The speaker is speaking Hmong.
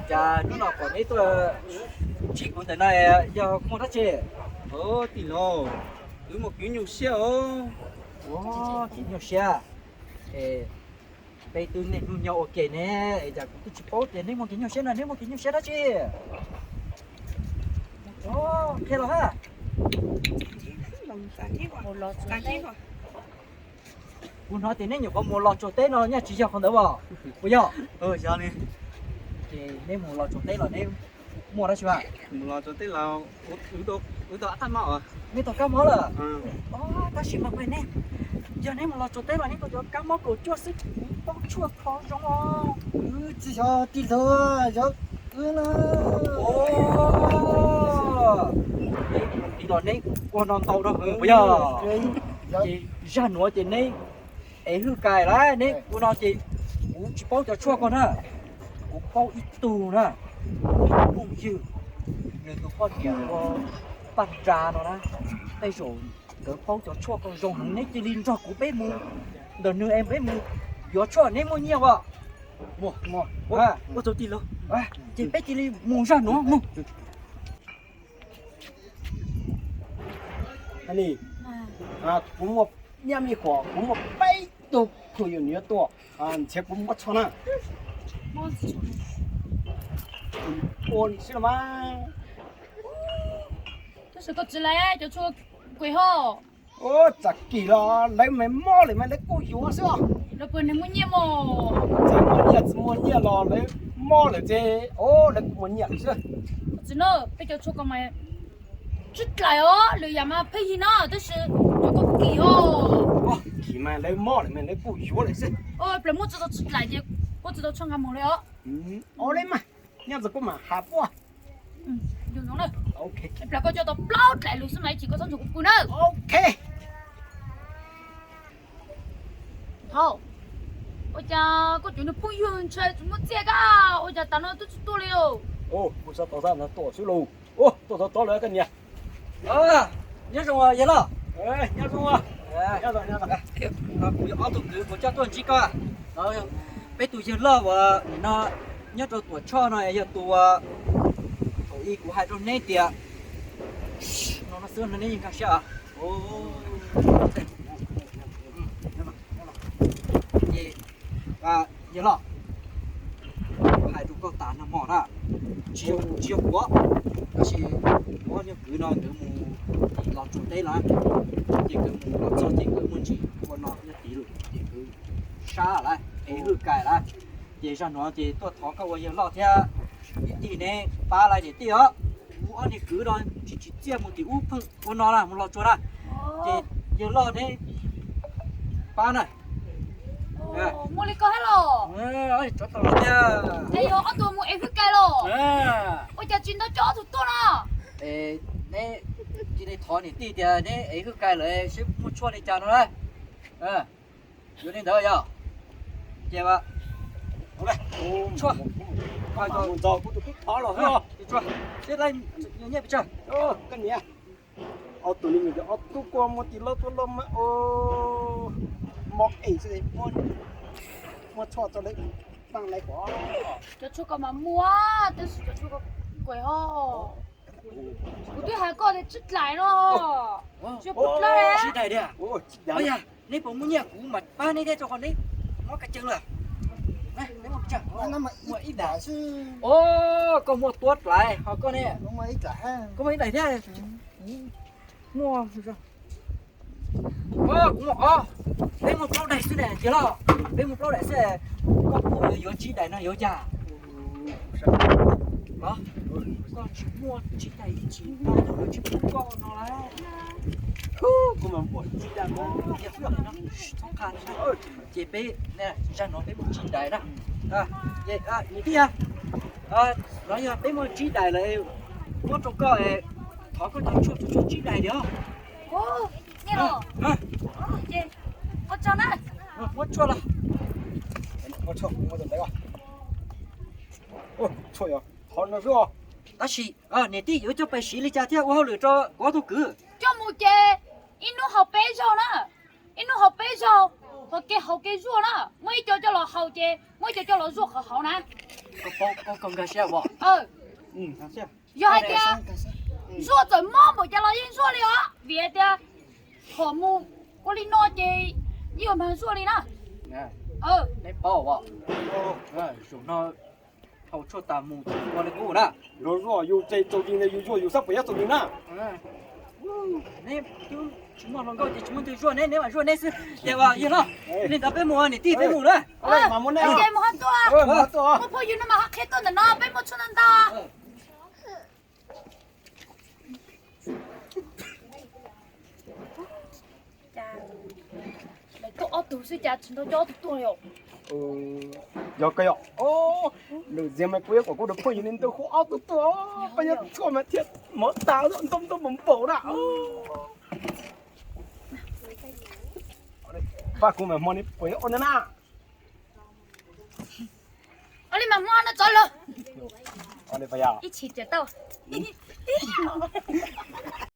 Cas hnub no kom neb tuaj ntsib kuv ntawm no yog muaj dab tsi? Ov, tij laug, wb muaj kev nyuaj siab os. Ov, kev nyuaj siab. Es peb twb niaj hnub nyob ua ke ne, es cas kuv twb tsis paub tias neb muaj kev nyuaj siab no, neb muaj kev nyuaj siab dab tsi? Ov, qhia los hab. Kuv hnov tias neb nyuam qhuav mus los tsuas teb no nyaj tsis yog qhov ntawd as, puas yog? Ces neb mus los tsuas teb los neb muaj dab tsi? Mus los tsuas teb los wb tau kab mob lawm. Neb tau kab mob lawm? Ov, tab sis mas neb, yog neb mus los tsuas teb los neb tau cov kab mob kaum cuaj xwb, paub tshuaj kho zoo os. Tsis yog tij laug, yog wb na. Ov, neb ua no ntau rau kuv puas yog? Ces zaj nuav ces neb ev hwj kais lawm, neb ua no ces kuv tsis paub cov tshuaj ko na. Kuv paub ib tug na, ib tug phooj ywg, nws tus poj niam ua paj nra no na, tej zaum nkawd paub cov tshuaj ko zoo heev, neb cia li nrog kuv peb mus ntawm nws es peb mus yuav tshuaj, neb muaj nyiaj as? Muaj, muaj. Ua tsaug tij laug, ces peb cia li mus zaj nuav mus. Kuv muaj nyiaj me huam, kuv muaj peb tug phooj ywg nws yuav tuaj, nrhiav kuv muab tshuaj na. Ua li xwb los mas. Tab sis koj tsis lawv cov tshuaj kuj ho. Ua, txam kis los lawv mas mob lawm mas lawv kuj yuav xwb os. Lawv puas muaj nyiaj mog? Txawm muaj nyiaj tsis muaj nyiaj los lawv mob lawm ces, o, lawv kuj muaj nyiaj lawm xwb. Tsis no, peb cov tshuaj ko mas tsis dlaim os, lwm yam mas pheej yig no, tab sis cov ko kim os. Kim mas lawv mob lawm mas lawv kuj yuav lawm xwb. Plaws muab tsis tau tsis dlaim ces kuj tsis tau tshuaj nqa mus li os. O, li mas, nyob ntawm kuv mam has puab. Plaws koj coj tau plaub dlaim lus xwb mas ib chim koj txhob ntshua kuv pw na. Thaum, ua cas koj cov niag phooj ywg ntshai tsis muaj txiaj kab, ua cas tas no twb tsis tuaj li os? Kuv xav tau xab no tuaj xwb lauj. Tuaj tau tod lawm koj niam. Nyob zoo yawg loj. Nyob zoo. Kuv yog ob tug kwv kuv coj tuaj ntsib koj. Peb tus yawg loj uas nim no nyob rau Tuam Tshoj no yog tus uas thaum ub kuv hais rau neb tias, no no xwb no neb yeej nkag siab. Ces yawg loj, kuv hais rau koj tas nag hmo na, tsis yog, tsis yog kuv, tab sis kuv ob niag kwv no nkawd mus los tsuas teb lawm, ces nkawd mus los txog ces nkawd muaj ntsis ua no nyob tid lawm ces nkawd sab lawm, ev hwj kais lawm. Ces zag nuav ces tuaj thov koj ua yawg loj thiab kwv tij neb pab lawv niam tij os. Kuv ob niag kwv no tsis tsim txiaj mus tim ub pheej ua no na, mus los tsuas na, ces yawg loj neb pab na. Muaj li ko thiab los? Tsov tau los thiab. Es yog ob tug mus ev hwj kais los? Ua cas tsis nrog coj ob tug tuaj no? Neb cia li thov niam tij tias neb ev hwj kais lawm seb muaj tshuaj li cas no na. Yuav li ntawd yog. Ces tshuaj, mus ntaus kuv tus tub thov los xwb. Seb nyiaj pes tsawg? Koj niam, ob tug li ob tug kuj muaj tij laug tuaj los mas mob ev xwb, muab tshuaj tso lawv pab lawv kom. Cov tshuaj ko mas muaj, tab sis cov tshuaj ko kuv ho, kuv twb hais koj tias tsis dlaim no. Tsis dlaim tiag. Neb puas muaj nyiaj kuv mam pab neb thiab, rau qhov neb mob kawg tsees lawm. Neb muaj pes tsawg? Muaj ib daim. Koj muaj tua dlaim ho koj ne? Koj muaj ib daim thiab. Muaj, kuv muaj ob. Peb muaj plaub daim xwb ne, yawg loj. Peb muaj plaub daim xwb, koj pub yuav tsib daim no yuav cas? Los, koj tsis muaj tsib daim ib tsis tau tus yuav tsis pub koj no lauj. Ces peb, zag no peb muaj tsib daim na. Niam tij, los yog peb muaj tsib daim lawm, muab rau koj, thov koj cov tshuaj, tshuaj tsib daim diam. Muab tshuaj los. Tab sis niam tij yuav coj pais siv li cas thiaj ua hauj lwm rau kuv ob tug kwv? Coj mus ces ib hnub haus peb zaug na, ib hnub haus peb zaug, qhov kev haus kev zuaj na, muaj ib co coj los haus ces muaj ib co coj los zuaj qhov hauv na. Koj paub, koj, koj nkag siab os. Yog hais tias zuaj txawm mob npaum cas los yeej zuaj li os, vim hais tias thaum mus ua li no ces yeej yuav mag zuaj li na. Neb paub os, zaum no thaum tshuaj tas mus ua li qub na. Yus zuaj yus tseg txaus yus ntawd, yus zuaj yus sab puas nyob txaus yus na. Neb twb tsis muaj hluas nkauj ces tsis muaj leej twg zuaj neb, neb mam zuaj neb xwb. Ces yog no, li ntawd peb mus, niam tij, peb mus na. Mus ho tuaj, muaj phooj ywg no mas ho qhia tuaj ntawm no, peb muaj txhua ntau ntau. Lawv tuaj ob tug xwb cas tsis nrog coj ob tug tuaj li os? Yog koj yog lwm zaus mas kuv yuav kom kuv tus phooj ywg li ntawd hu ob tug tuaj, peb nyob tshuaj mas thiaj mov tas ntau ntau npaum npaum na. Pab kuv mas hmo no puas yuav ua na na? Ua li mas hmo no txog lawm. Ib chim tiam tau.